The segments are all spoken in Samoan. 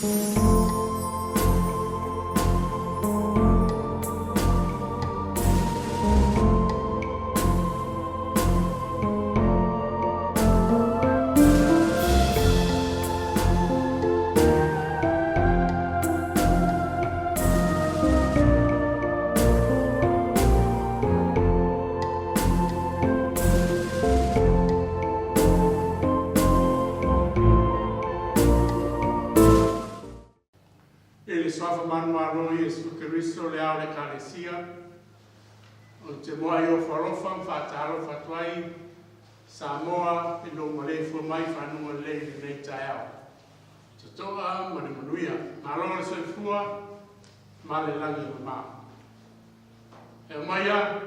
I le Suafa Manumalo o Iesu Keriso le Ao o le Ekalesia, ou te muai ofo alofa ma faatalofa atu ai Samoa i lou maleifua mai i fanuga lelei i lenei taeao. Totoa ma le manuia. Malo le soifua ma le lagi e mama. E aumaia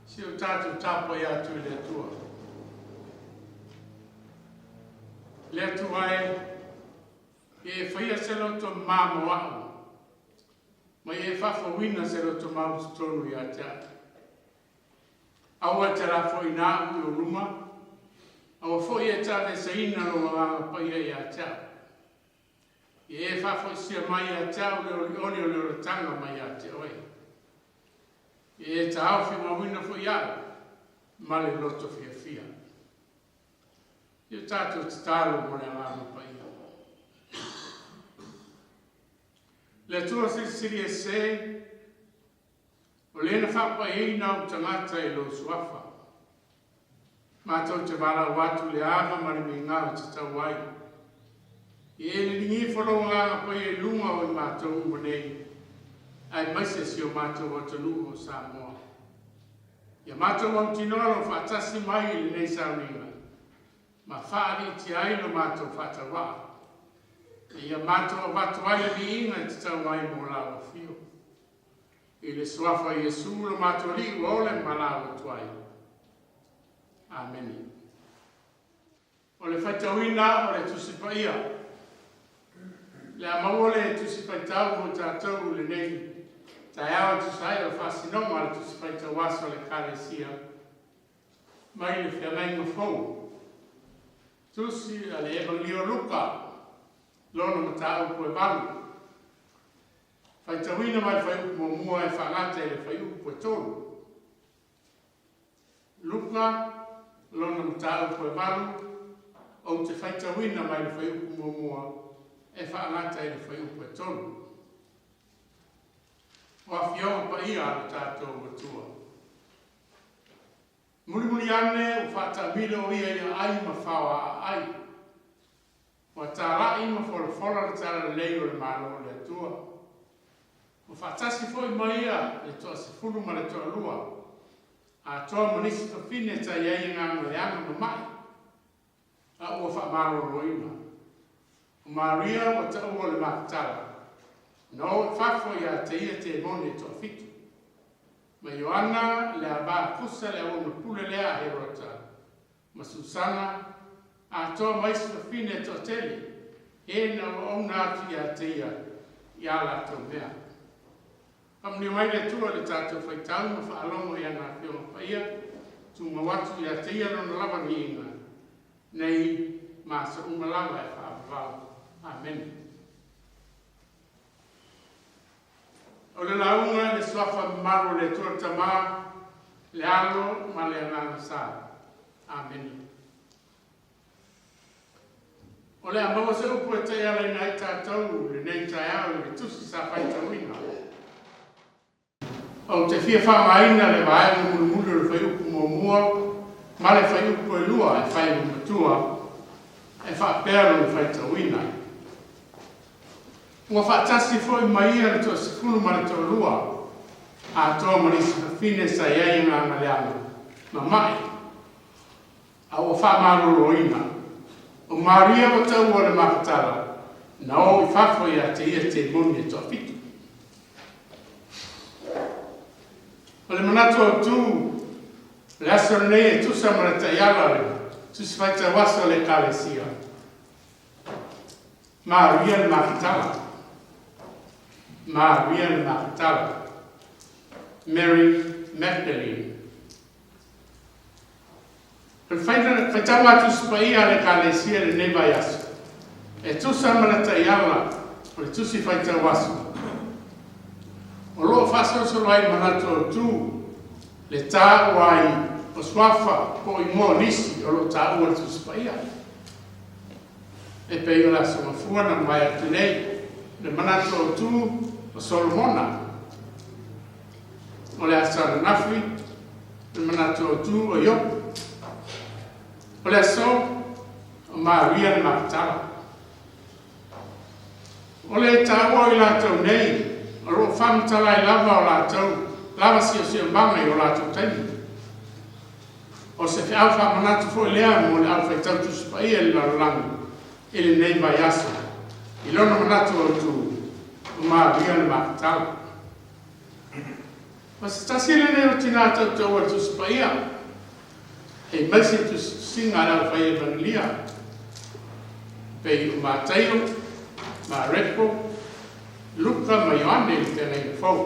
si o tatou tapuai atu i le Atua. Le Atua e, ia e faia se loto mama mo a'u, ma ia e faafouina se loto mau totonu ia te a'u. Aua e te lafoaiina a'u i ou luma, aua foi e te aveeseina lou Agaga Paia ia te a'u. Ia e faafoisia mai ia te a'u le olioli o le olataga mai ia te oe. Ia e taofi mauina foi a'u ma le loto fiafia. Ia tatou tatalo mo le Agaga Paia. Le Atua Silisili Ese, o lē na faapaiaina ou tagata i lou suafa. Matou te valaau atu i le ava ma le migao e tatau ai. Ia e liligifo lou Agaga Paia i luga o i matou uma nei, aemaise si o matou atunuu o Samoa. Ia matou mautinoa lou faatasi mai i lenei sauniga, ma faaliitia ai lo matou faatauaa, ina ia matou avatu ai le viiga e tatau ai mo lau afio. I le Suafa o Iesu lo matou Alii ua ole ma lau atu ai. Amene. O le faitauina o le Tusi Paia. Le a maua le Tusi Faitau mo tatou i lenei taeao e tusa ai o le faasinoga o le Tusi Faitau Aso a le Ekalesia mai le Feagaiga Fou. Tusi a le Evangelio Luka, lona mataupu e 8. Faitauina mai le fuaiupu muamua e faagata i le fuaiupu e 3. Luka, lona mataupu e 8, Ou te faitauina mai le fuaiupu muamua e faagata i le fuaiupu e 3. O Afioga Paia a lo tatou Atua. Mulimuli ane ua faataamilo o ia ia ai ma fao aa ai. Ua talai ma folafola le talalelei o le Malo o le Atua. Ua faatasi foi ma ia le toasefulu ma le toalua, atoa ma nisi fafine sa i ai agaga leaga ma ma'i, a ua faamaloloina. O Maria ua taua o le Makatala, na o i fafo ia te ia temone e toafitu. Ma Ioana le ava Kusa le auauna pule lea a Herota, ma Susana, atoa ma isi fafine e toatele, e na auauna atu ia te ia i a latou mea. Faamanuia mai le Atua i le tatou faitau ma faalogo i ana Afioga Paia, tumau atu ia te ia lona lava viiga, nei ma aso uma lava e faavavau. Amene. O le lauga i le Suafa mamalu o le Atua le Tama, le Alo ma le Agaga Sa. Amene. O le a maua se upu e taialaina ai tatou lenei taeao i le tusi sa faitauina. Ou te fia faaaogaina le vaega mulimuli o le fuaiupu muamua ma le fuaiupu e lua e fai ma matua e faapea lona faitauina. Ua faatasi foi ma ia le toasefulu ma le toalua, atoa ma nisi fafine sa i ai agaga leaga ma ma'i, a ua faamaloloina. O Maria ua taua o le Makatala, na o i fafo ia te ia temoni e toafitu. O le manatu autu, o le aso lenei e tusa ma le taiala o le Tusi Faitau Aso a le Ekalesia. Maria le Makatala. Maria le Makatala. Mary Magdalene. O le faitauga a Tusi Paia a le Ekalesia i lenei vaiaso, e tusa ma le taiala O le Tusi Faitau Aso, o lo o faasolosolo ai le manatu autu, le taua ai o suafa po o igoa o nisi o lo o taua i le Tusi Paia. E pei o le Aso Gafua na mavae atu nei, le manatu autu o Solomona. O le aso ananafi, le manatu autu o Iopu. O le aso, o Maria le Makatala. O le taua o i latou nei, o lo o faamatala ai lava o latou lava siosiomaga i o latou taimi. O se feau faamanatu foi lea mo le aufaitau Tusi Paia i le lalolagi i lenei vaiaso, i lona manatu autu, o Maria le Makatala. O se tasi lenei o tinā tautaua i le Tusi Paia, e aemaise i tusitusiga a le aufai Evagelia, pei o Mataio, Mareko, Luka ma Ioane i le Feagaiga Fou.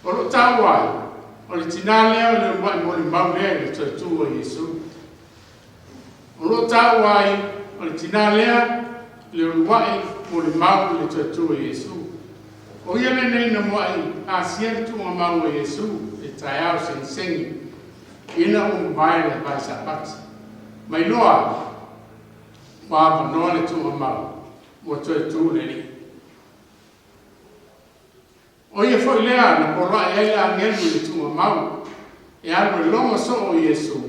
O lo o taua ai, o le tinā lea o le uluai molimau lea i le toe tu o Iesu. O lo o taua ai, o le tinā lea le uluai molimau i le toe tu o Iesu. O ia lenei na muai asia le tuugamau o Iesu i le taeao segisegi ina ua mavae le vai Sapati. Ma iloa ai, ua avanoa le tuugamau, ua toe tu le Alii. O ia foi lea na poloai ai le agelu i le tuugamau e alu e logo soo i Iesu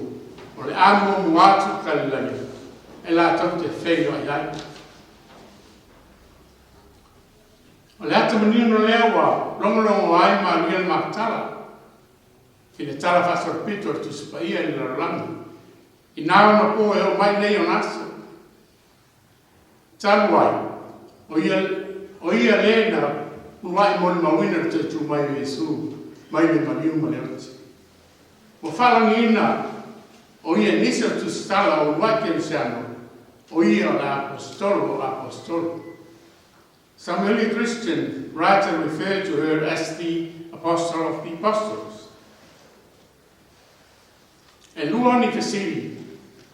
o le a muamua atu i Kalilaia e latou te feiloai ai. O le ata manino lea ua logologo ai Maria le Makatala i le Tala Faasolopito o le Tusi Paia i le lalolagi i na ona po e oo mai nei ona aso. Talu ai, o ia, o ia le na uluai molimauina le toe tu mai o Iesu mai le maliu ma le oti. Ua faalagiina o ia i nisi o tusitala o uluai kerisiano, o ia o le Aposetolo o Aposetolo. Some early Christian writer referred to her as the Apostle of the Apostles. E lua ni fesili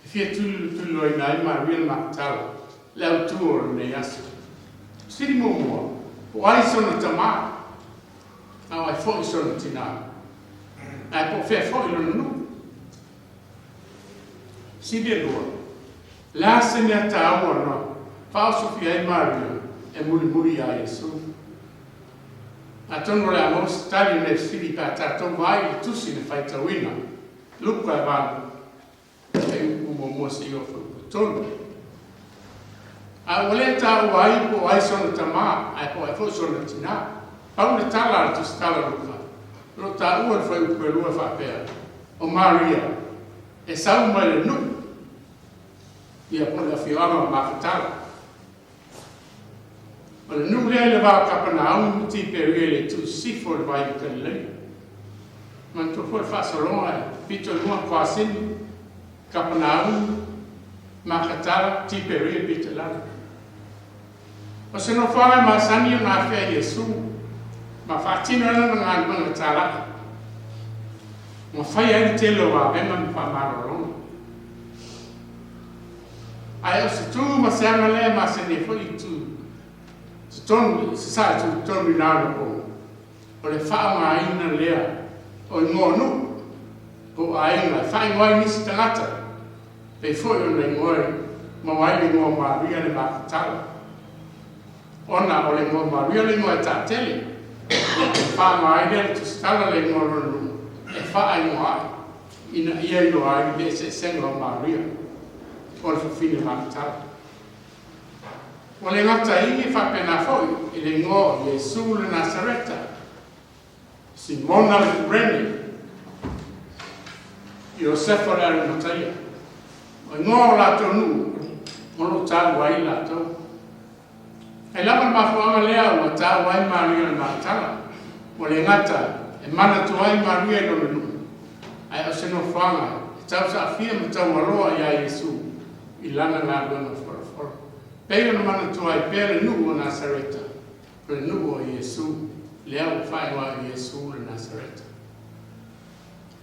e fia tulilotuliloaina ai Maria le Makatala, le autu o lenei aso. Fesili muamua, po o ai sona tamā? A o ai foi sona tinā? Ae po o fea foi lona nuu? Fesili e lua, le a se mea taua na faaosofia ai Maria e mulimuli iā Iesu? Atonu o le a maua se tali o nei fesili pe a tatou vaai i le tusi na faitauina, Luka e 8, fuaiupu muamua seia oo i fuaiupu e 3. A ua le taua ai po o ai sona tamā ae po o ai foi sona tinā. Pau le tala a le tusitala o Luka, o lo o taua i le fuaiupu e 2 e faapea, O Maria, e sau mai le nuu, ia po o le afioaga o Makatala. O le nuu lea i le va o Kapanaumu ma Tiperia i le itu sisifo o le Vai o Kalileia. Manatua foi le faasologa e pito i luga Koasini, Kapanaumu, Makatala, Tiperia pito i lalo. O se nofoaga e masani ona afea Iesu ma faatino ai lana galuega talai, ma fai ai le tele o vavega ma faamalologa. Ae o se tu ma se aga lea e masani ai foi i tu totonu, i sasae tutotonu i na ona po, o le faaaogaina lea o igoa o nuu po o aiga e faaigoa ai nisi tagata, pei foi ona igoa maua ai le igoa o Maria le Makatala. Ona o le igoa o Maria le igoa e taatele, ona faaaoga ai lea le tusitala le igoa o lona nuu e faaigoa ai. Ina ia iloa ai le eseesega o Maria o le fafine Makatala. Ua le gata i e faapena foi i le igoa o Iesu le Nasareta, Simona le Kurene, Iosefa le Arimataia. O igoa o latou nuu o lo o taua ai latou. Ai lava le mafuaaga lea ua taua ai Maria le Makatala, ua le gata e manatua ai Maria i lona nuu, ae o se nofoaga e tausaafia ma taualoa iā Iesu i lana galuega folafola. Pei ona manatua ai pea le nuu o Nasareta, o le nuu o Iesu, lea ua faaigoa ai o Iesu le Nasareta.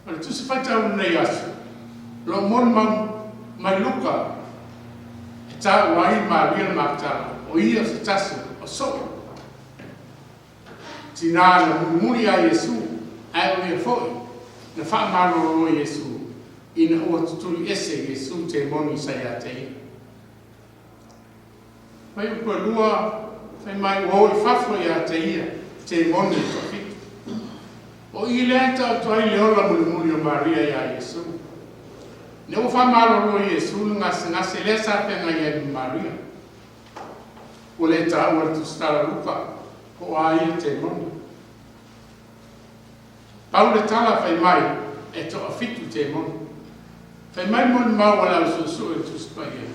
O le tusi faitau o lenei aso, o lo o molimau mai Luka e taua ai Maria le Makatala, o ia o se tasi O so'o tinā na mulimuli iā Iesu, ae o ia fo'i na fa'amalōlō e Iesu ina ua tutuli ese e Iesu temoni sa iā te ia. Fuaiupu 2, fai mai ua o i fafo iā te ia temoni e toafitu. O i lea e taoto ai le ola mulimuli o Maria iā Iesu. Ina ua fa'amalōlō e Iesu le gasegase lea sa feagai ai ma Maria, Ua le taua e le tusitala Luka po o a ia temoni. Pau le tala fai mai e toafitu temoni. Fai mai molimau a le au suesue i le Tusi Paia,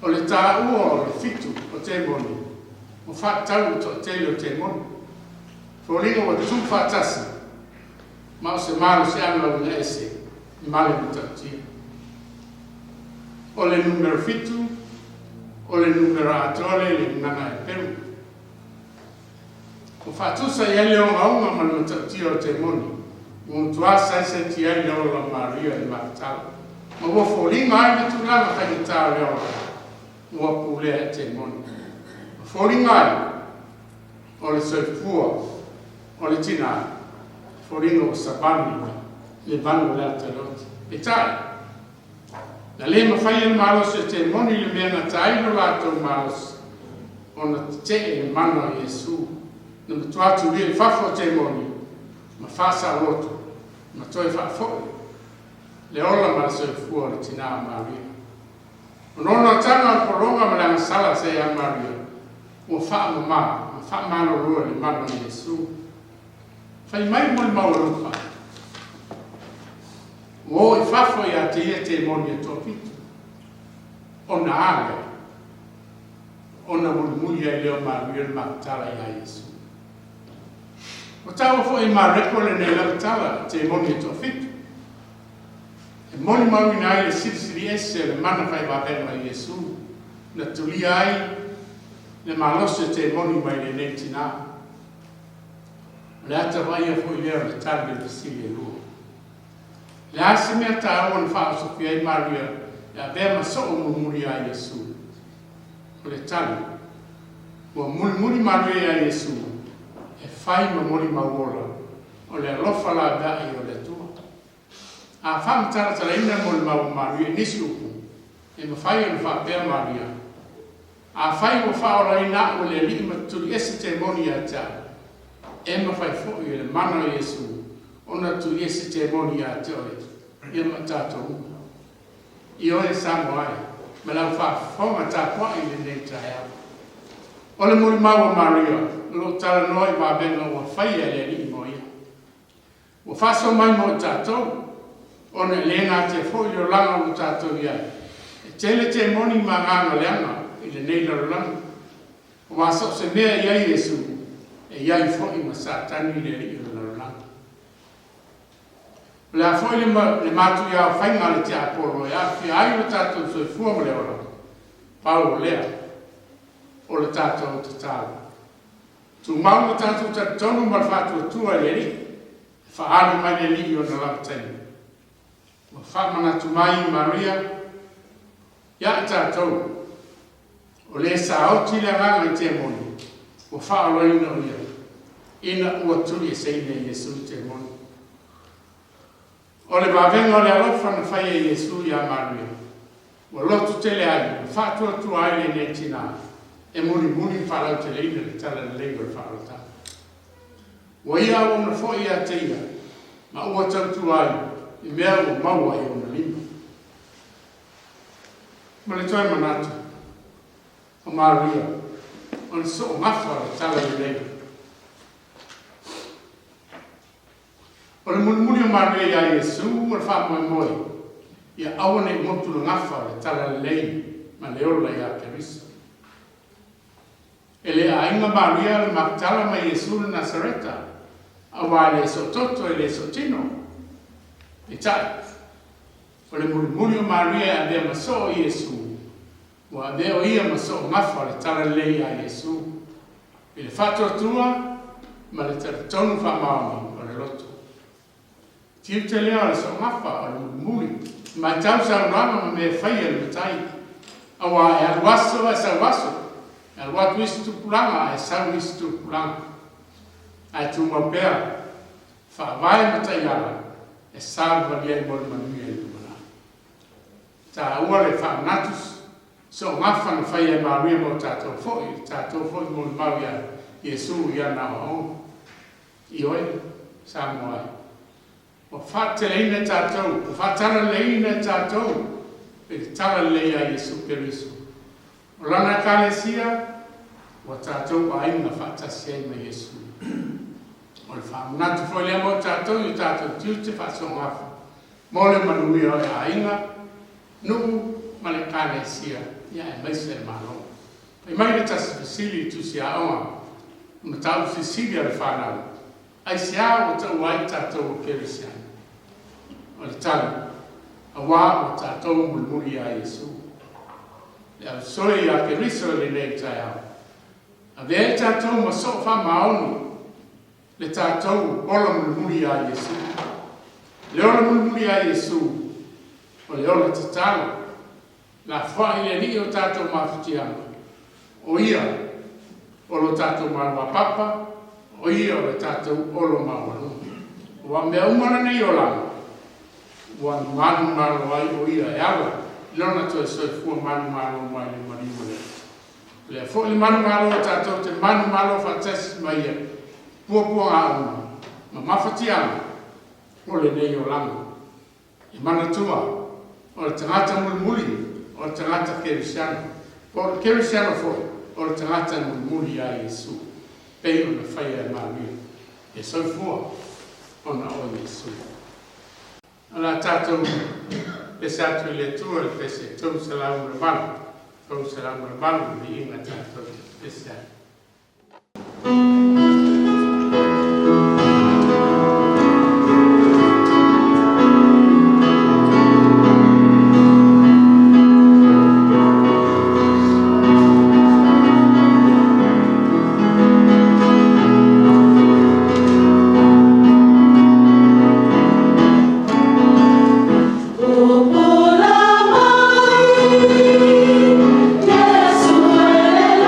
o le taua o le fitu o temoni ua faatatau i le toatele o temoni. Foliga ua tu faatasi ma o se malosiaga uiga ese ma le matautia. O le numera fitu, o le numera atoa lea i le gagana Eperu. Ua faatusa i ai le ogaoga ma le matautia o temoni, ua matua saisaitia ai le ola o Maria i le Makatala, ma ua foliga ai le tulaga faigata o le ola ua pulea e temoni. Ua foliga ai o le soifua o le tinā, foliga ua savali le vanu o le ata lote. Peitai, na le mafai e le malosi o temoni le mea gata ai lo latou malosi ona tete'e le mana o Iesu, na matua tulia i fafo o temoni ma faasaoloto ma toe faafo'i le ola ma le soifua o le tinā o Maria. O nonoataga o le pologa ma le agasala sa iā Maria ua faamamā ma faamalolo e le mana o Iesu. Fai mai molimau a Luka, Ua o i fafo iā te ia temoni e toafitu, ona a lea, ona mulimuli ai lea o Maria le Makatala iā Iesu. Ua taua foi e Mareko lenei lava tala, temoni e toafitu, e molimauina ai le silisili ese o le mana fai vavega o Iesu na tulia ai le malosi o temoni mai lenei tinā. O le ata vaaia foi lea o le tali o le fesili e lua. O le a se mea taua na faaosofia ai Maria e avea ma soo mulimuli iā Iesu? O le tali, ua mulimuli Maria iā Iesu e fai ma molimau ola o le alofa laveai o le Atua. A faamatalatalaina le molimau a Maria i nisi upu, e mafai ona faapea Maria, Afai ua faaolaina a'u e le Alii ma tutuli ese temoni ia te a'u, e mafai fo'i e le mana o Iesu ona tutuli ese temoni ia te oe, ia ma tatou uma. Ioe e Samoa e, ma lau faafofoga tapua'i i lenei taeao. O le molimau a Maria o lo o talanoa i vavega ua faia e le Alii mo ia. Ua faasoa mai mo i tatou, ona e le natia foi le olaga ua tatou i ai. E tele temoni ma agaga leaga i lenei lalolagi. Aua so o se mea e i ai Iesu, e i ai foi ma Satani le alii o le lalolagi. O le a foi le, le matuia o faiga a le tiapolo e aafia ai lo tatou soifua ma le ola, pau o lea, o le tatou tatalo. Tumau lo tatou talitonu ma le faatuatua i le Alii, e faaali mai le Alii i ona lava taimi. Ua faamanatu mai Maria ia i tatou, o le saoti le agaga i temoni, ua faaoloina o ia, ina ua tulieseina e Iesu temoni. O le vavega o le alofa na faia e Iesu iā Maria, ua loto tele ai ma faatuatua ai lenei tinā e mulimuli ma faalauteleina le talalelei o le faaolataga. Ua ia auauna foi ia te ia, ma ua tautua ai i mea ua maua i ona lima. Ma le toe manatu o Maria o le soogafa o le talalelei. O le mulimuli o Maria iā Iesu o le faamoemoe ia aua ne i motu le gafa o le talalelei ma le ola iā Keriso. E le aiga Maria le Maktala ma Iesu le Nasareta, auā e le soototo e le sootino. Peitai, o le mulimuli o Maria e avea ma soo Iesu, ua avea o ia ma soo gafa o le talalelei iā Iesu. I le faatuatua ma le talitonu faamaoni o le loto. Tiute lea o le soogafa o le mulimuli, e matau saunoaga ma mea e faia e le matai, auā e alu aso ae sau aso. E alu atu isi tupulaga ae sau isi tupulaga, ae tumau pea faavae ma taiala e savavali ai mo le manuia i le lumanai. E taua le faamanatu sogafa na faia e Maria mo tatou foi, i le tatou foi molimau iā Iesu i ana aoaoga. Ioe, Samoa e. Ua faateteleina e tatou, ua faatalaleiina e tatou i le talalelei a Iesu Keriso. O Lana Ekalesia, ua tatou aiga faatasi ai ma Iesu. O le faamanatu foi lea mo tatou i o tatou tiute faasoogafa mo le manuia o aiga, nuu ma le Ekalesia, ia aemaise le Malo. Fai mai le tasi fesili i tusi aoga, mataupu silisili a le fanau, aisea ua taua ai tatou o Kerisiano? O le tali, auā ua tatou mulimuli iā Iesu. Le ausoe iā Keriso i lenei taeao, avea ai tatou ma soo faamaoni le tatou ola mulimuli iā Iesu. Le ola mulimuli iā Iesu, o le ola tatalo, lafoai i le Alii o tatou mafatiaga, o ia o lo tatou maluapapa, o ia o le tatou olo maualuga. Aua o mea uma lenei olaga, ua manumalo ai o ia e ala i lona toe soifua manumalo mai le maliu ma le ata. O lea foi le manumalo o tatou te manumalo faatasi ma ia puapuaga uma ma mafatiaga o lenei olaga. E manatua, o le tagata mulimuli o le tagata Kerisiano, po o le Kerisiano foi o le tagata mulimuli iā Iesu, pei ona faia e Maria, e soifua ona o Iesu. O le a tatou pese atu i le Atua i le pese 308, 308 le viiga tatou te pese ai. Mai, Iesu e le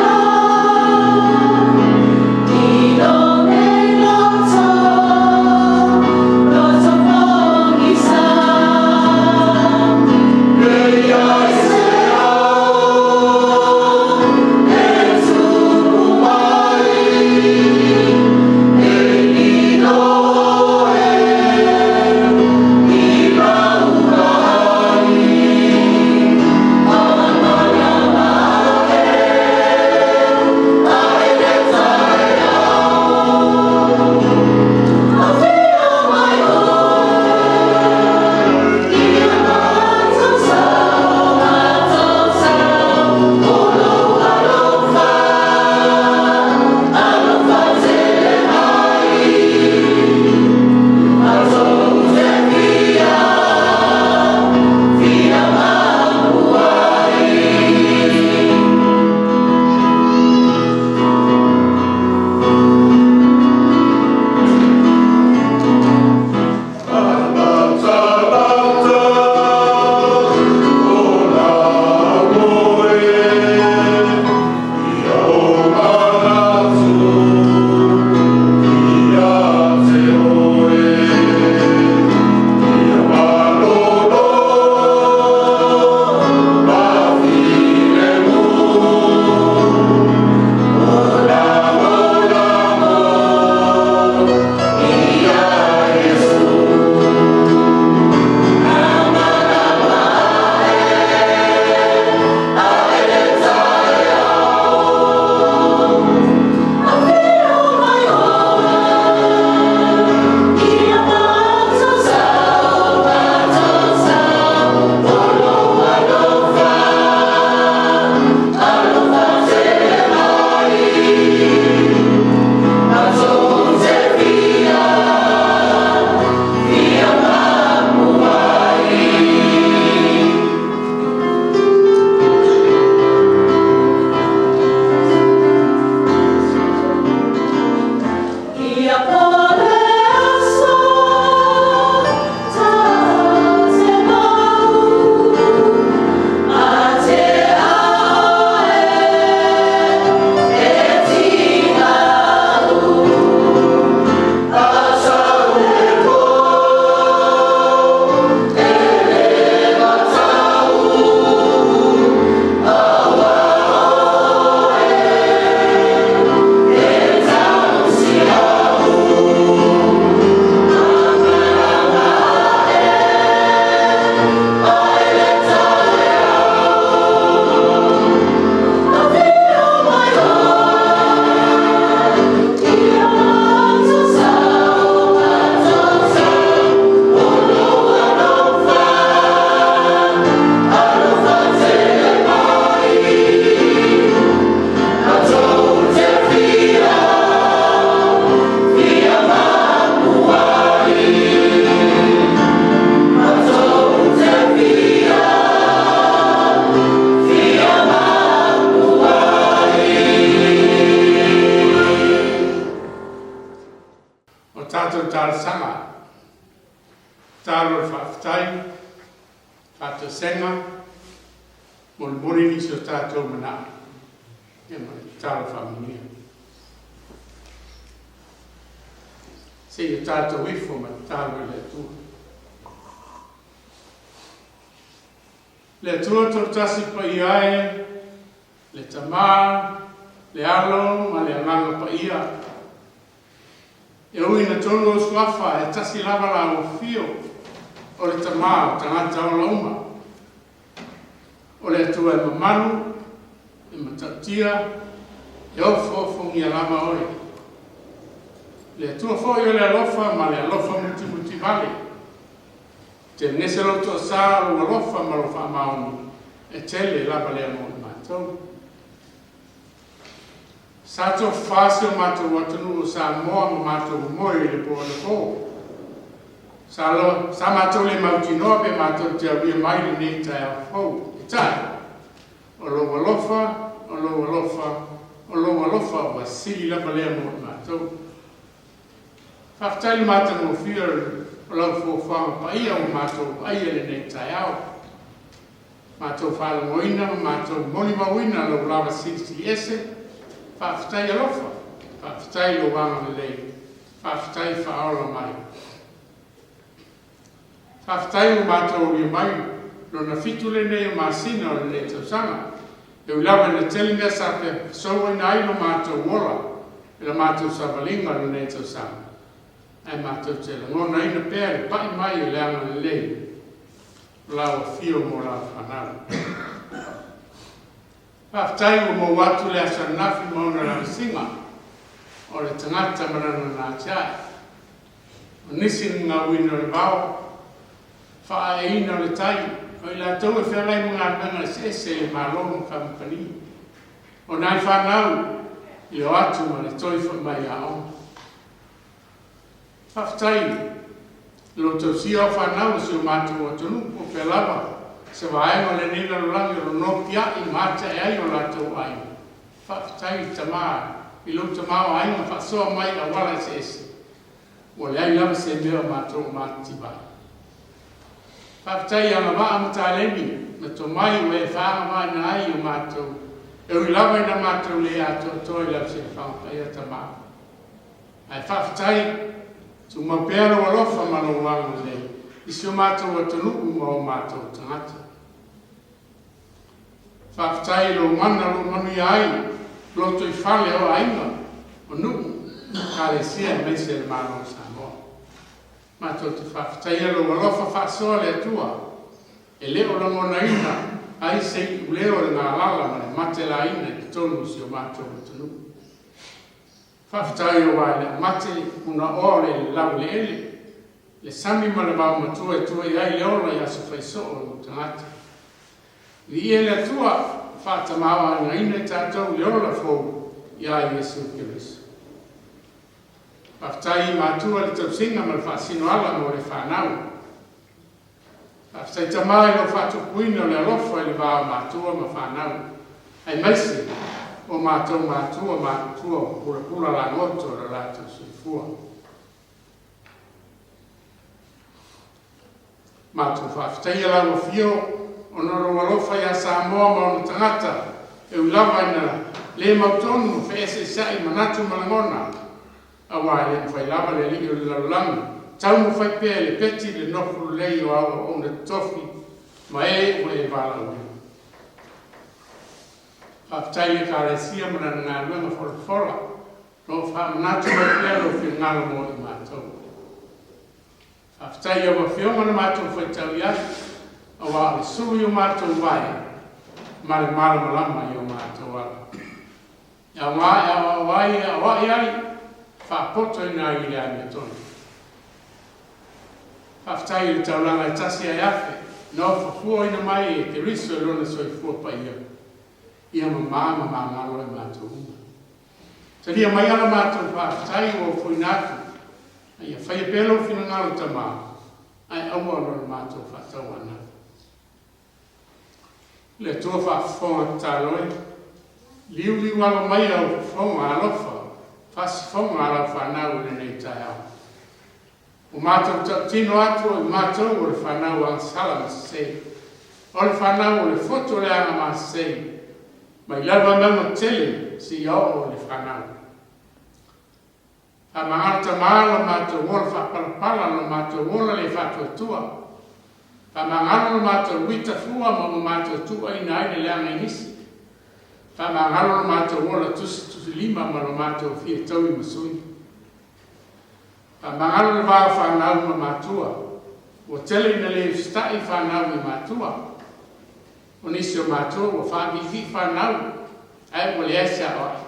tatou talosaga, tatalo o le faafetai, faatoesega, molimoli nisi o tatou manao, ia ma le tatalo faamanuia. Seia tatou ifo ma tatalo i le Atua. Le Atua Toatasi paia e, le Tama, le Alo ma le Agaga Paia, e ui ina tolu ou suafa, e tasi lava la afio o le Tama o tagata ola uma. O le Atua e mamalu, e matautia, e ofoofogia lava oe. Le Atua foi o le alofa ma le alofa mutimutivale, telegese lou toasā, lou alofa ma lou faamaoni, e tele lava lea mo i matou. Sa tofafa si o matou atunuu o Samoa ma matou moe i le po anapo. Sa, lo, sa matou le mautinoa pe matou te aulia mai lenei taeao fou. Peitai, o lou alofa, o lou alofa, o lou alofa ua sili lava lea mo i matou. Faafetai le matagofie o lau fuafuaga paia ua matou vaaia i lenei taeao. Matou faalogoina ma matou molimauina lou lava silisili ese, faafetai alofa, faafetai lou agalelei, faafetai faaola mai. Faafetai ua matou aulia mai lona 7 lenei o masina o lenei tausaga. E ui lava ina tele mea sa fesouaina ai lo matou ola i la matou savaliga o lenei tausaga, ae matou te lagonaina pea le pai mai o le agalelei o lau afio mo lau fanau. Faafetai ua maua atu le aso ananafi ma ona lavasiga o le tagata ma lana natiae. O nisi gagauina o le vao, faaeaina o le tai, o i latou e feagai ma galuega eseese i le Malo ma kamupani. O nai fanau i le o atu ma le toe foi mai i aoga. Faafetai i lou tausia o fanau o si o matou atunuu po o fea lava se vaega o lenei lalolagi o lo o nopiai ma atiae ai o latou aiga. Faafetai i Tama i lou tamaoaiga faasoa mai i auala eseese, ua leai lava se mea o matou o matitiva ai. Faafetai i agavaa ma taleni ma tomai ua e faaagavaaina ai i o matou, e ui lava ina matou le atoatoa i lau silafaga paia Tama. Ae faafetai, tumau pea lou alofa ma lou agalelei i si o matou atunuu ma o matou tagata. Faafetai i lou mana o lo o manuia ai lotoifale o aiga, o nuu, ekalesia aemaise le Malo o Samoa. Matou te faafetaia lou alofa faasoa le Atua, e le o lagonaina ai se iuleo o le galala ma le matelaina i totonu o si o matou atunuu. Faafetai aua e le o mate punaoa o le laueleele, le sami ma le vaomatua e tua i ai le ola i aso faisoo o lou tagata. Viia le Atua, faatamaoaigaina i tatou i le ola fou iā Iesu Keriso. Faafetai i matua i le tausiga ma le faasinoala mo le fanau. Faafetai Tama i lou faatupuina o le alofa i le va o matua ma fanau, aemaise o matou matua matutua ua pulapula lagoto i lo latou soifua. Matou faafetaia lau afio ona o lou alofa ia Samoa ma ona tagata, e ui lava ina le mautonu ma feeseeseai manatu ma lagona, Aua e le mafai lava le alii o le lalolagi taumafai pea e lepeti le nofo lelei o au auauna totofi ma e ua e valaauina. Faafetai i le Ekalesia ma lana galuega folafola o lo o faamanatu mai pea lou finagalo mo i matou. Faafetai i lau Afioga na matou faitau i ai, aua o le sulu i o matou vae ma le malamalama i o matou ala. E aoga e aoao ai, e aoai ai, faapotoina ai i le amiotonu. Faafetai i le taulaga e tasi ae afe, na ofofuaina mai e Keriso i lona soifua paia, ia mamā ma magalo ai matou uma. Talia mai ala matou faafetai ua ofoina atu, a ia faia pea lou finagalo Tama, ae aua ona o le matou faatauanau. Le Atua faafofoga tatalo e, liuliu alo mai au fofoga alofa, faasifoga a lau fanau i lenei taeao. Ua matou tautino atu o i matou o le fanau agasala ma sese, o le fanau o le foto leaga ma sese, mai lava mauga tele seia oo i le fanau. Faamagalo Tama lo matou ola faapalapala, lo matou ola le faatuatua. Faamagalo lo matou uita fua ma ua matou tuuaina ai le leaga i nisi. Faamagalo lo matou ola tusitusilima ma lo matou fia taui ma sui. Faamagalo le va o fanau ma matua. Ua tele ina le usitai fanau i matua. O nisi o matua ua faaviivii fanau ae ua leai se aoai.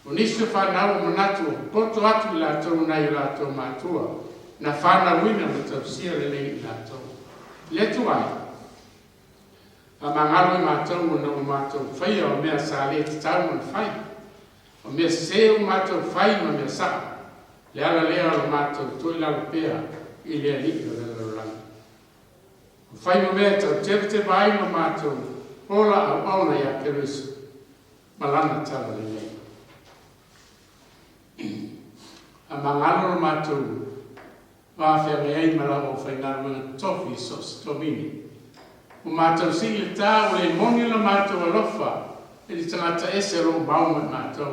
O nisi o fanau ua manatu ua popoto atu i latou nai o latou matua na fanauina ma tausia lelei i latou. Le Atua e, faamagalo i matou ona ua matou faia o mea sa le tatau ona fai. O mea sese ua matou fai ma mea sao, le ala lea o le matou toilalo pea i le Alii o le lalolagi. Ua fai ma mea e tautevateva ai lo matou ola auauna ia Keriso ma lana talalelei. Faamagalo lo matou va feagai ai ma lau aufaigaluega totofi i so o se tovine. Ua matou sii le ta, ua le moni lo matou alofa i le tagata ese o lo o mau ma i matou.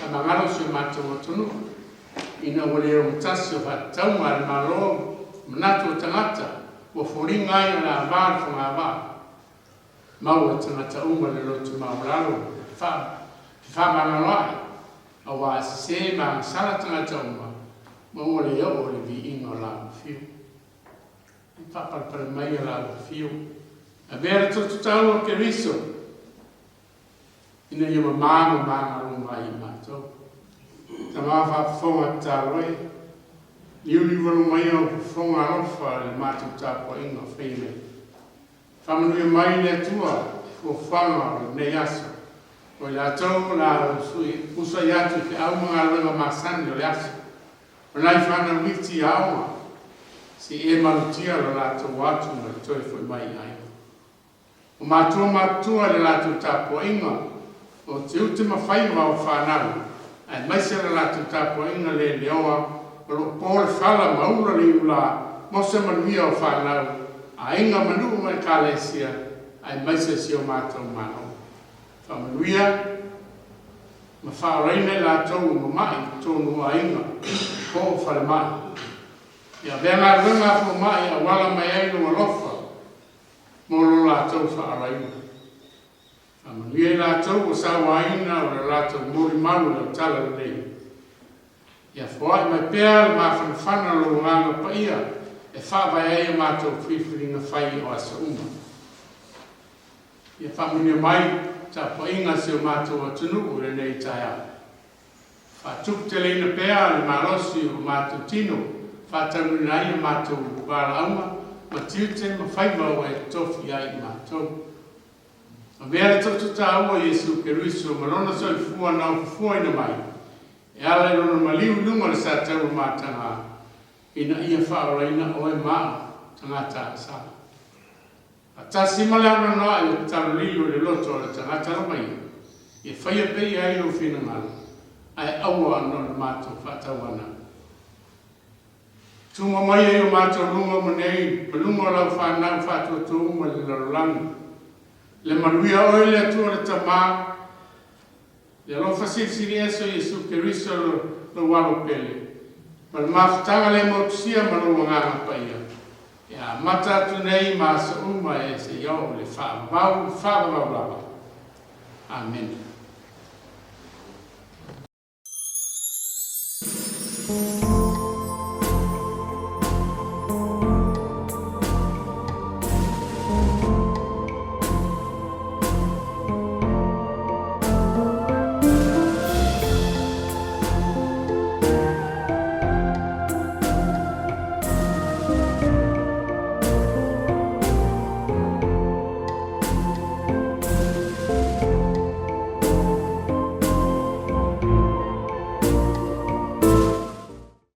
Faamagalo si o matou atunuu, ina ua le ogatasi o faatatauga a le Malo ma manatu o tagata, ua foliga ai o le a va le fogavaa. Maua e tagata uma le loto maualalo fefaamagaloa'i, auā e sesē ma agasala tagata uma, ma ua le oo le viiga o lāua afio. E faapalepale mai a lāua afio, avea le toto taua o Keriso, ina ia mamā ma magalo mai i matou. Tama faafofoga tatalo e, liuliuvalu mai au fofoga alofa i le matou tapuaiga o faia nei. Faamanuia mai le Atua i fuafuaga o lenei aso, o i latou o le a usuai atu i feau ma galuega masani o le aso, o nai fanau iti i aoga, se i e malutia lo latou atu ma le toe foi mai i aiga. O matua matutua i le latou tapuaiga, o tiute ma faiva o fanau, aemaise le latou tapuaiga le leoa o lo o po le fala ma ula le iulā mo se manuia o fanau, aiga ma nuu ma Ekalesia, aemaise si o matou Malo. Faamanuia ma faaolaina i latou ua mama'i i totonu o aiga po o falemai. Ia avea galuega a fomai e auala mai ai lou alofa mo lo latou faaolaina. Faamanuia i latou ua sauaina o le latou molimau i lau tala lelei. Ia foai mai pea le mafanafana o lou Agaga Paia e faavae ai a matou filifiliga fai o aso uma. Ia faamanuia mai tapuaiga a si o matou atunuu i lenei taeao. Faatuputeleina pea le malosi o matou tino faataunuuina ai a matou valaauga ma tiute ma faiva ua e tofi ai i matou. Avea le toto taua Iesu Keriso ma Lona soifua na ofofoaina mai e ala i Lona maliu i luga o le sataua mataga ina ia faaolaina oe ma au, tagata agasala. Faatasi ma le anoanoai o tatalo lilo i le loto o le tagata lava ia, ia faia pea i ai lou finagalo, ae aua ona o le matou faatauana. Tuga mai ai o matou luga uma nei ma luga o lau fanau faatuatua uma i le lalolagi. Le manuia oe le Atua le Tama, le alofa silisili ese o Iesu Keriso lou Alo pele, ma le mafutaga le motusia ma lou Agaga Paia, e amata atu nei ma aso uma e seia oo i le faavavau faavavau lava. Amene.